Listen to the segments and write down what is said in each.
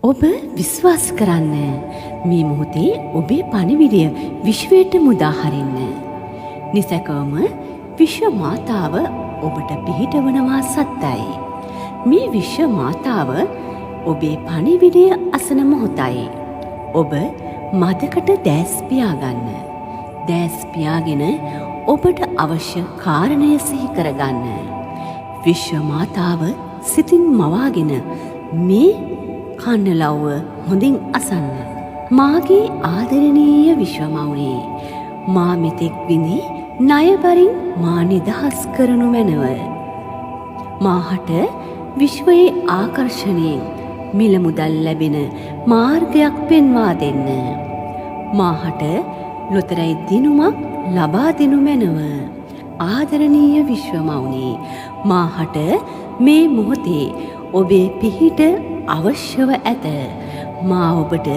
ඔබ විශ්වාස කරන්න. මේ මොහොතේ ඔබේ පණිවිඩය විශ්වයට මුදා හරින්න. නිසැකවම විශ්ව මාතාව ඔබට පිහිටවනවා සත්තයි. මේ විශ්ව මාතාව ඔබේ පණිවිඩය අසන මොහොතයි. ඔබ මදකට දෑස් පියාගන්න. දෑස් පියාගෙන ඔබට අවශ්‍ය කාරණය සිහි කරගන්න. විශ්ව මාතාව සිතින් මවාගෙන මේ කන්නලව්ව හොඳින් අසන්න. මාගේ ආදරණීය විශ්වමවුනේ, මා මෙතෙක් විඳි ණයබරින් මා නිදහස් කරනු මැනව. මාහට විශ්වයේ ආකර්ෂණයෙන් මිල මුදල් ලැබෙන මාර්ගයක් පෙන්වා දෙන්න. මාහට ලොතරැයි දිනුමක් ලබා දෙනු මැනව. ආදරණීය විශ්වමවුනේ, මාහට මේ මොහොතේ ඔබේ පිහිට අවශ්‍යව ඇත. මා ඔබට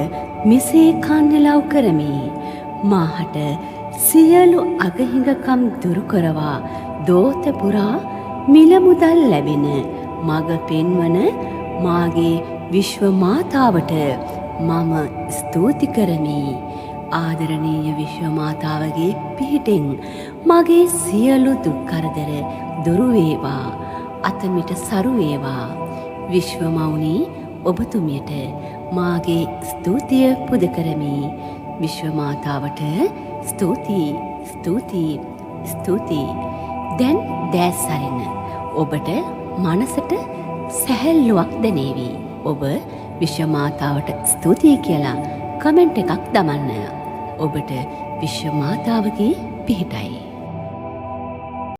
මෙසේ කන්නලව් කරමි. මාහට සියලු අගහිඟකම් දුරු කරවා දෝත පුරා මිල මුදල් ලැබෙන මඟ පෙන්වන මාගේ විශ්ව මාතාවට මම ස්තුති කරමි. ආදරණීය විශ්ව මාතාවගේ පිහිටෙන් මගේ සියලු දුක් කරදර දුරු වේවා, අතමිට සරු වේවා. විශ්ව මවුනි, ඔබතුමියට මාගේ ස්තුතිය පුද කරමි. විශ්ව මාතාවට ස්තුතියි, ස්තුතියි, ස්තුතියි. දැන් දෑස් අරින්න. ඔබට මනසට සැහැල්ලුවක් දැනේවි. ඔබ විශ්ව මාතාවට ස්තුතියි කියලා කමෙන්ට් එකක් දමන්න. ඔබට විශ්ව මාතාවගේ පිහිටයි.